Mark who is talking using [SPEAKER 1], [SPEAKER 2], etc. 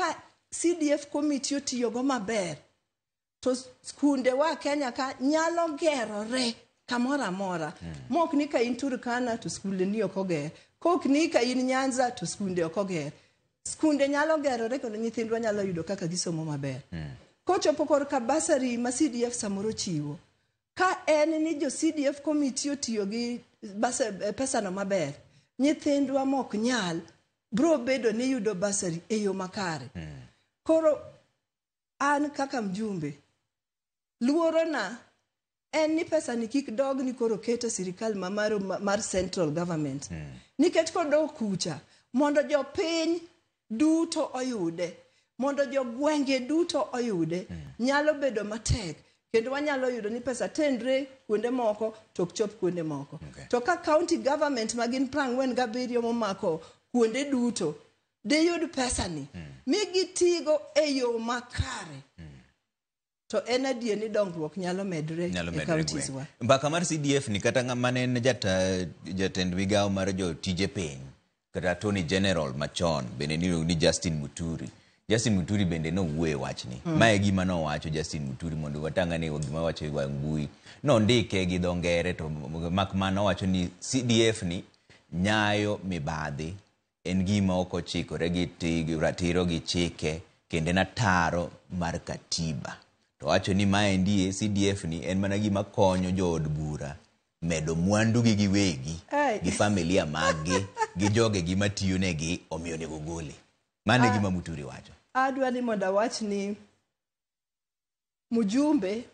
[SPEAKER 1] ka CDF committee otiyogo maber to skunde wa Kenya ka nyalo gerore kamoro amora mok ni ka in Turkana to skunde ni ok oger kok ni ka in Nyanza to skunde ok oger skunde nyalo gerore kendo nyithindwa nyalo yudo kaka gisomo maber kochopo korka bursary ma CDF samoro chiwo ka en ni jo CDF committee otiyo gi pesano maber nyithindwa mok nyal bro bedo ni yudo bursary e yo makare koro an kaka mjumbe luorona en ni pesa ni kik dog ni koro keto sirikal mamaro mar central government nikech kodok kucha mondo jopiny duto oyude mondo jogwenge duto oyude nyalo bedo matek kendo wanyalo yudo ni pesa tenre kuonde moko to ok chop kuonde moko to ka county government ma gin 47 momako kuonde duto diyud pesa ni mi gitigo e yo makare to en adier ni dongruok nyalo medre
[SPEAKER 2] nyalo
[SPEAKER 1] e
[SPEAKER 2] medre
[SPEAKER 1] counties
[SPEAKER 2] gweng.
[SPEAKER 1] wa
[SPEAKER 2] Mbaka mar CDF ni kata ng'ama ne en jatend migawo mar jotije piny kata Attorney General machon bende niluongo ni Justin Muturi. Justin Muturi bende nowuoyo e wachni. Mae e gima nowacho Justin Muturi mondo watang'ane gima wacho e wang' mbui. Nondike gi dho ngere to mak mana owacho ni CDF ni nyayo mibadhi en gima ok ochikore gi ratiro gi chike kendo en ataro mar katiba. To wacho ni maendi CDF ni en mana gima konyo jood bura medo mwandugi giwegi
[SPEAKER 1] Ai.
[SPEAKER 2] gi familia maggi gi jogegi matiyo negi omiyo onego gole. Mano e gima Muturi wacho.
[SPEAKER 1] Adwa ni mondo awach ni mjumbe